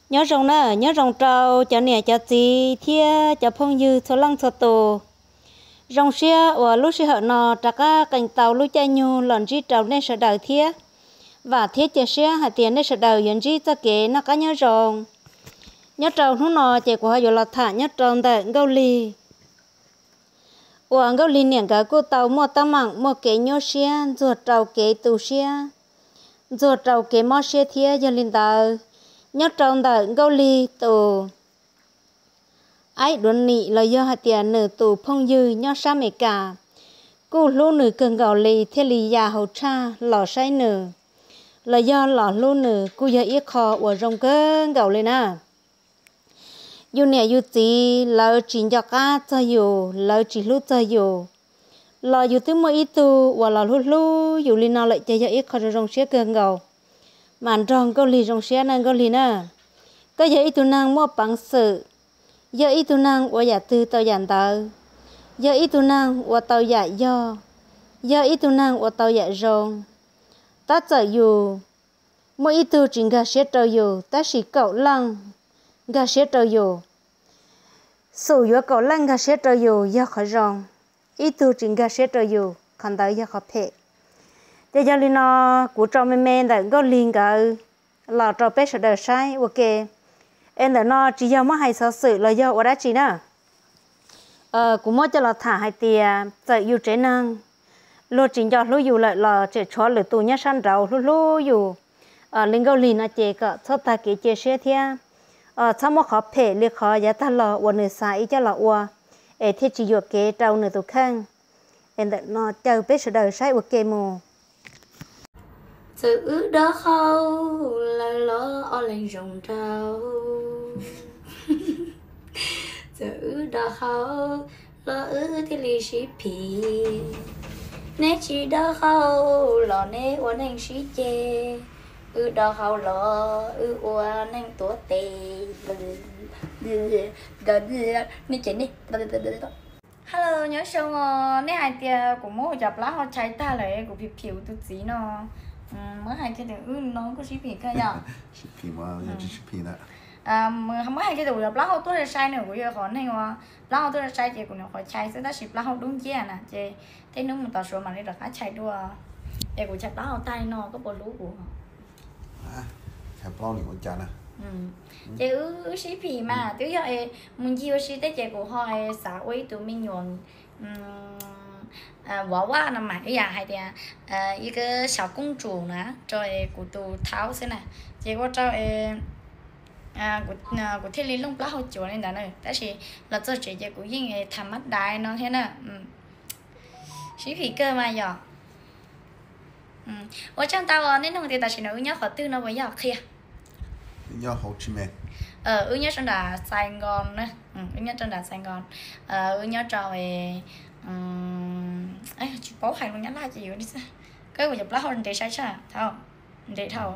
Nyob zoo na, nyob zoo rau cov niam cov txiv thiab cov phooj ywg txhua leej txhua tus. Zoo siab uas lub sij hawm no rov qab qee tau lub caij nyoog los ntsib rau nej sawv daws thiab. Vam thiab cia siab hais tias nej sawv daws yuav ntsib txoj kev noj qab nyob zoo. Nyob rau hnub no ces kuv ho yuav los tham nyob rau ntawm Nkauj Lig, uas Nkauj Lig niam nkawd kuj tau muaj teeb meem muaj kev nyuaj siab ntxuag rau kev tu siab, ntxuag rau kev mob siab thiab. Yog li ntawd, nyob rau ntawm Nkauj Lig tus aib duav nim los yog hais tias nws tus phooj ywg nyob sab Amelikas kuj hlub nws kawg nkaus li thiaj li ya hauv tshaj los saib nws, los yog los hlub nws kuj yog ib qho uas zoo kawg nkaus li na. Yus niam yus txiv lawv tsis nco qab txog yus, lawv tsis hlub txog yus, los yus twb muaj ib tug uas los hlub hlub yus li no lawm ces yog ib qho zoo zoo siab kawg nkaus. Mas nrog Nkauj Lig zoo siab na Nkauj Lig na. Koj yog ib tug neeg muaj peev xwm, yog ib tug neeg ua yam twg tau yam ntawd, yog ib tug neeg ua tau yam yog, yog ib tug neeg ua tau yam zoo. Tab txawm yus muaj ib tug tsis nkag siab rau yus tab sis kaum leej nkag siab rau yus. Xum yuav kaum leej nkag siab rau yus yog qhov zoo, ib tug tsis nkag siab rau yus qhov ntawd yog qhov phem. Ces yog li no kuv tso me me ntawm Nkauj Lig nkawd los rau peb sawv daws saib ua ke. Es ntawm no tsis yog muab hais xov xwm los yog ua dab tsi na. Kuv muab coj los tham hais tias txawm yus tsev neeg luag tsis nco hlub yus lawm los tseem tshuav lwm tus nyob sab nraud hlub hlub yus li Nkauj Lig no ces kom txhob tag kev cia siab thiab txhob muab qhov phem li qhov yav tag los uas nws xav ib coj los ua es thiaj tsis yuam kev rau nws tus kheej. Es ntawm no caw peb sawv daws saib ua ke mus. Txawm wb dob qhau lawm los ob leeg zoo nraug. Txawm wb dob qhau los wb thiaj li sib phim. Neb tsis dob qhau los neb ua neej sib ceg. Wb dob qhau los wb ua neej tuav tes. Neb ces neb. Hello, nyob zoo os. Nej hais tias kuv muab cov plaub hau chais tag lawm, kuv phim phim tus txiv no. Muab hais kiag tias wb no kuj sib phim kawg yom. Muab hais kiag tias kuv cov plaub hau tuaj sai sai nws, kuv yog qhov neeg uas plaub hau tuaj sai sai ces kuv nyuam qhuav chais xwb tab sis plaub hau dub nciab na ces tej hnub mus tau suav mam li rov qab chais dua. Es kuv chais plaub hau tag li no koj puas hlub kuv? Ces wb sib phim mas twb yog es mus ncig ua si tej ces kuv ho xav ua ib tug me nyuam vov vaj no mas ib yam hais tias ib kab xyov koob tsum na rau kuv tus thaub xwb na, ces ua rau kuv thiaj li looj plaub hau cuav li ntawd na, tab sis los txog tsev ces kuv yeej tham mab daiv no thiab na. Sib phim kawg mas yom. Ua tsaug ntau, nej nug tias tam sim no wb nyob qhov twg no puas yog qhia? Wb nyob sab nram Xais Nkos na, wb nyob rau nram Xais Nkos, wb nyob rau, tsis paub hais lus Nyab Laj ces yuav li xwb. Koj ua cov plaub hau ntev sai tshaj, ntev dhau.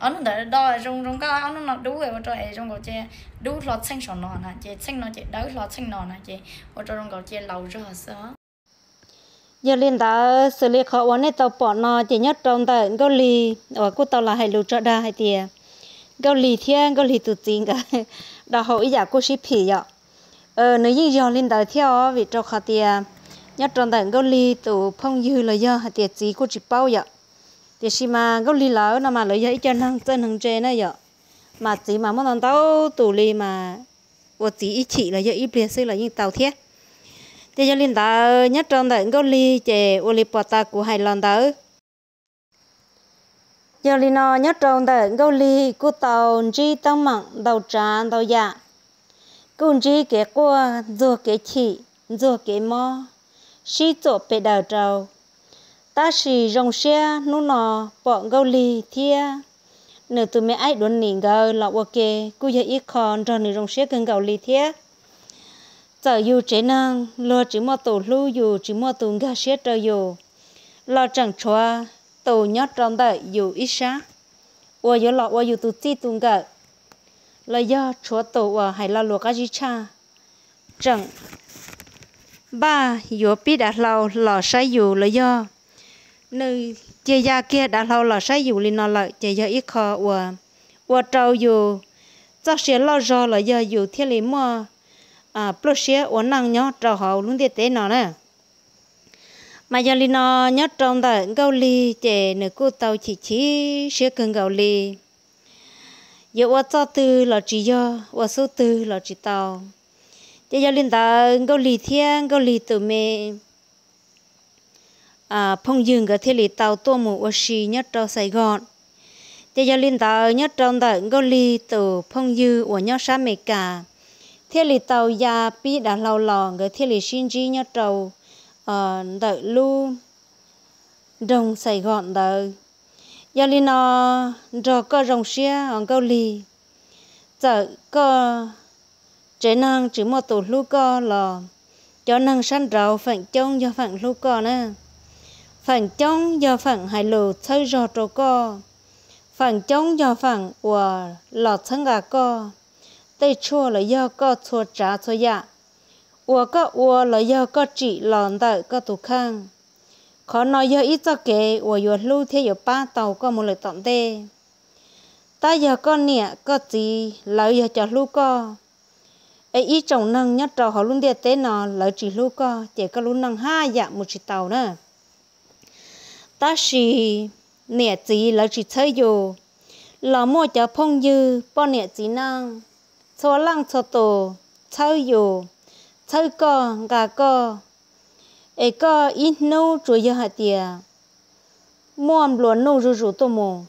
Ob hnub ntawd do zoo zoo nkauj, ob hnub no dub ua rau es zoo nkaus ces dub hlo txheej saum no na ces txheej no ces dawb hlo txheej no na ces ua rau zoo nkaus ces laus zog xwb. Yog li ntawd xws li qhov uas nej tau pom no ces nyob rau ntawm Nkauj Lig uas kuj tau los hais lus tso dag hais tias Nkauj Lig thiab Nkauj Lig tus txiv nkawd do hau ib yam kuj sib phim yom. Nws yeej yog li ntawd thiab os, vim rau qhov tias nyob rau ntawm Nkauj Lig tus phooj ywg los yog hais tias txiv kuj tsis paub yom. Tiam sis mas Nkauj Lig lawv no mas lawv yog ib co neeg txawj neeg ntse na yom, mas txiv mas muaj ntau ntau tus li mas ua txiv ib chim los yog ib pliag xwb los yeej tau thiab. Ces yog li ntawd nyob rau ntawm Nkauj Lig ces ua li puas tas kuv hais los ntawd. Yog li no nyob rau ntawm Nkauj Lig kuj tau ntsib teeb meem ntau tsav ntau yam, kuj ntsib kev quaj ntxuag kev chim, ntxuag kev mob, sib txuam pes daws rau. Tab sis zoo siab hnub no pom Nkauj Lig thiab nws tus me aib Duav Nim nkawd los ua ke kuj yog ib qho nrog nws zoo siab kawg nkaus li thiab. Txawm yus tsev neeg luag tsis muaj tus hlub yus, tsis muaj tus nkag siab rau yus, los tseem tshuav tus nyob rau ntawm yus ib sab uas yuav los ua yus tus txij tus nkawm, los yog tshuav tus uas hais lo lus qab zib tshaj, tseem npaj yuav pib dav hlau los saib yus los yog nws cia ya kiag dav hlau los saib yus li no lawm ces yog ib qho uas ua rau yus txoj sia loj zog los yog yus thiaj li muaj pluaj siab ua neej nyob rau hauv lub ntiaj teb no na. Mas yog li no, nyob rau ntawm Nkauj Lig ces nws kuj tau chim chim siab kawg nkaus li. Yuav ua txoj twg los tsis yog, ua xub twg los tsis tau. Ces yog li ntawd Nkauj Lig thiab Nkauj Lig tus me phooj ywg nkawd thiaj li tau tuaj mus ua si nyob rau Sài Gòn. Ces yog li ntawd nyob rau ntawm Nkauj Lig tus phooj ywg uas nyob sab Amelikas thiaj li tau ya pib dav hlau los nkawd thiaj li sib ntsib nyob rau ntawm lub nroog Sài Gòn ntawd. Yog li no, nrog koj zoo siab os Nkauj Lig, txawm koj tsev neeg tsis muaj tus hlub koj los cov neeg sab nraud feem coob yog feem hlub koj na. Feem coob yog feem hais lus txhawb zog rau koj, feem coob yog feem uas los txhawb nqa koj tej tshuaj los yog koj txhua tsav txhua yam uas koj ua los yog koj tsim los ntawm koj tus kheej. Qhov no yog ib txoj kev uas yuav hlub thiab yuav pab tau koj mus lawm tom ntej. Tab yog koj niam koj txiv lawv yog cov hlub koj, es ib tsoom neeg nyob rau hauv lub ntiaj teb no lawv tsis hlub koj ces koj lub neej haj yam mus tsis tau na. Tab sis niam txiv lawv tsis txhawb yus, los muaj cov phooj ywg poj niam txiv neej txhua leej txhua tus txhawb yus, txhawb koj nqa koj, es koj ib hnub tsuas yog hais tias muaj nplua nuj zuj zus tuaj mus,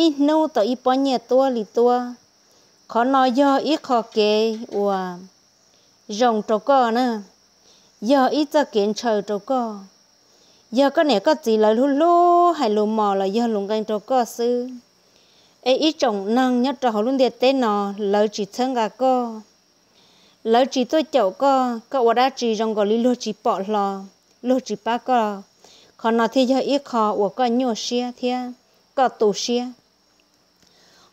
ib hnub tau ib pob nyiaj tuab li tuab. Qhov no yog ib qho kev uas zoo rau koj na, yog ib txoj kev ntshaw rau koj. Yog koj niam koj txiv lawv hlub hlub hais lus mos los yog lus nqee rau koj xwb, es ib tsoom neeg nyob rau hauv lub ntiaj teb no lawv tsis txhawb nqa koj, lawv tsis tuaj caum koj, koj ua dab tsi zoo nkaus li luag tsis pom hlo, luag tsis pab koj. Qhov no thiaj yog ib qho uas koj nyuaj siab thiab koj tu siab.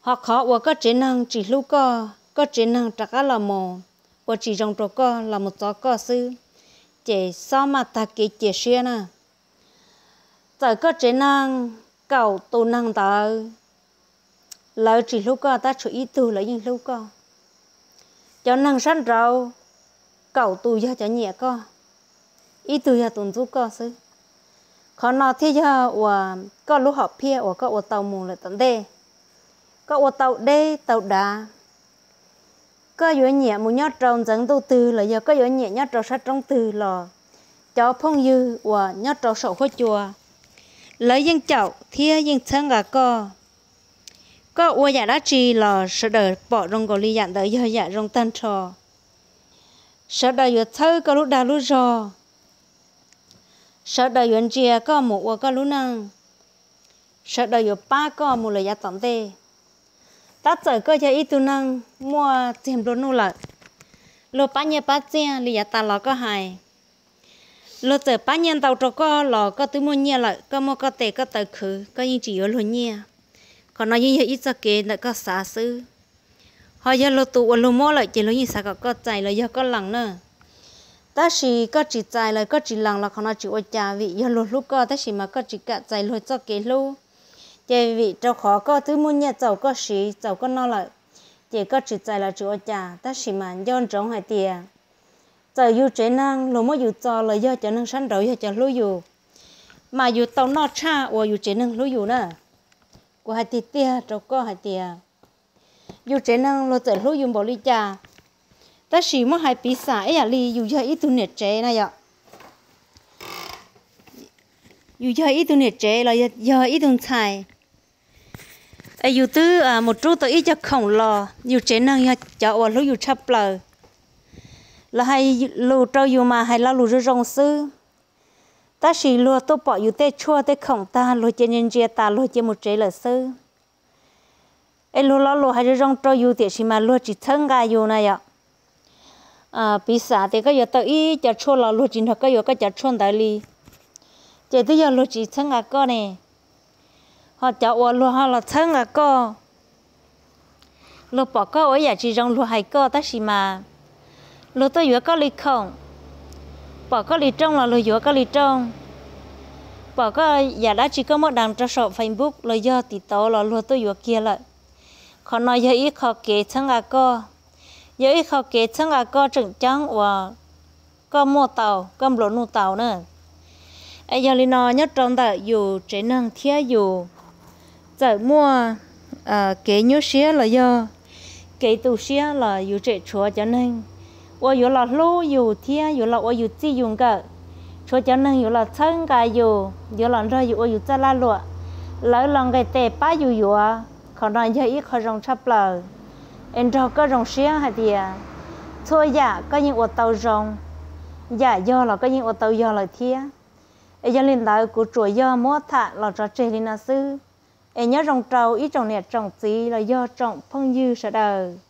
Ho qhov uas koj tsev neeg tsis hlub koj, koj tsev neeg rov qab los mus ua tsis zoo rau koj los mus txov koj xwb, ces xob maj tag kev cia siab na. Txawm koj tsev neeg kaum tus neeg ntawd lawv tsis hlub koj tab tshuav ib tug lawv yeej hlub koj. Cov neeg sab nraud kaum tus yog cov nyiam koj, ib tug yog tus ntxub koj xwb. Qhov no thiaj yog uas koj lub hom phiaj uas koj ua tau mus lawm tom ntej, koj ua tau deb tau dav. Koj yuav nyiam mus nyob rau ntxeev ntuj twg los yog koj yuav nyiam nyob rau sab roob twg los cov phooj ywg uas nyob rau saum huab cua lawv yeej caum thiab yeej txhawb nqa koj. Koj ua yam dab tsi los sawv daws pom zoo nkaus li yam ntawd yog yam zoo tag nrho. Sawv daws yuav txhawb koj lub dag lub zog, sawv daws yuav ntsia koj mus ua koj lub neej, sawv daws yuav pab koj mus lawm yav tom ntej. Tab txawm koj yog ib tug neeg muaj txiag nplua nuj lawm, luag pab nyiaj pab txiaj li yav tas los koj hais, luag txawm pab nyiaj ntau rau koj los koj twb muaj nyiaj lawm, koj muaj koj tes koj taw khwv, koj yeej tsis yuav luag nyiaj. Qhov no yeej yog ib txoj kev ntawm koj xav xwb. Ho yog luag tus uas luag muab lawm ces luag yeej xav kom koj txais los yog koj lees na. Tab sis koj tsis txais los koj tsis lees los qhov no tsis ua cas, vim yog luag hlub koj tab sis mas koj tsis kam txais luag txoj kev hlub. Ces vim rau qhov koj twb muaj nyiaj txaus koj siv txaus koj noj lawm, ces koj tsis txais los tsis ua cas, tab sis mas nco ntsoov hais tias txawm yus tsev neeg luag muab yus txo los yog cov neeg sab nraud yog cov hlub yus, mas yus tau noj tshaj uas yus tsev neeg hlub yus na. Kuv hais tiag tiag rau koj hais tias yus tsev neeg luag txawm hlub yus npaum li cas, tab sis muab hais piv xam ib yam li yus yog ib tug niam tsev na yom, yus yog ib tug niam tsev los yog ib tug ntxhais, es yus twb mus rub tau ib co khoom los yus tsev neeg yog cov uas hlub yus tshaj plaws, los hais lus rau yus mas hais lo lus zoo zoo xwb, tab sis luag tuaj pom yus tej tshuaj tej khoom tag luag cia ntsia ntsia tas luag cia mus tsev lawm xwb. Es luag lo lus hais zoo zoo rau yus tiam sis mas luag tsis txhawb nqa yus na yom. Piv xam tias koj yuav tau ib co tshuaj los luag tsis nrog koj yuav koj cov tshuaj ntawd li, ces twb yog luag tsis txhawb nqa koj ne. Ho cov uas luag ho los txhawb nqa koj, luag pom koj ua ib yam tsis zoo luag hais koj tab sis mas luag tuaj yuav koj li khoom, pom koj li rooj los luag yuav koj li rooj, pom koj yam dab tsi koj muab deev rau saum Facebook los yog TikTok los luag tuaj yuav kiag lawm. Qhov no yog ib qho kev txhawb nqa koj, yog ib qho kev txhawb nqa koj tseem ceeb uas koj muaj tau, koj nplua nuj tau na. Es yog li no nyob rau ntawm yus tsev neeg thiab yus txawm muaj kev nyuaj siab los yog kev tu siab los yus tseem tshuav cov neeg uas yuav los hlub yus thiab yuav los ua yus txij yus nkawm, tshuav cov neeg yuav los txhawb nqa yus, yuav los nrog yus ua yus txoj laj luam, lawv los nqes tes pab yus yuav. Qhov no yog ib qho zoo tshaj plaws, es nrog koj zoo siab hais tias txhua yam koj yeej ua tau zoo, yam yog los koj yeej ua tau yog lawm thiab. Es yog li ntawd kuv tsuas yog muab tham los tso tseg li no xwb. Es nyob zoo rau ib tsoom niam tsoom txiv los yog tsoom phooj ywg sawv daws.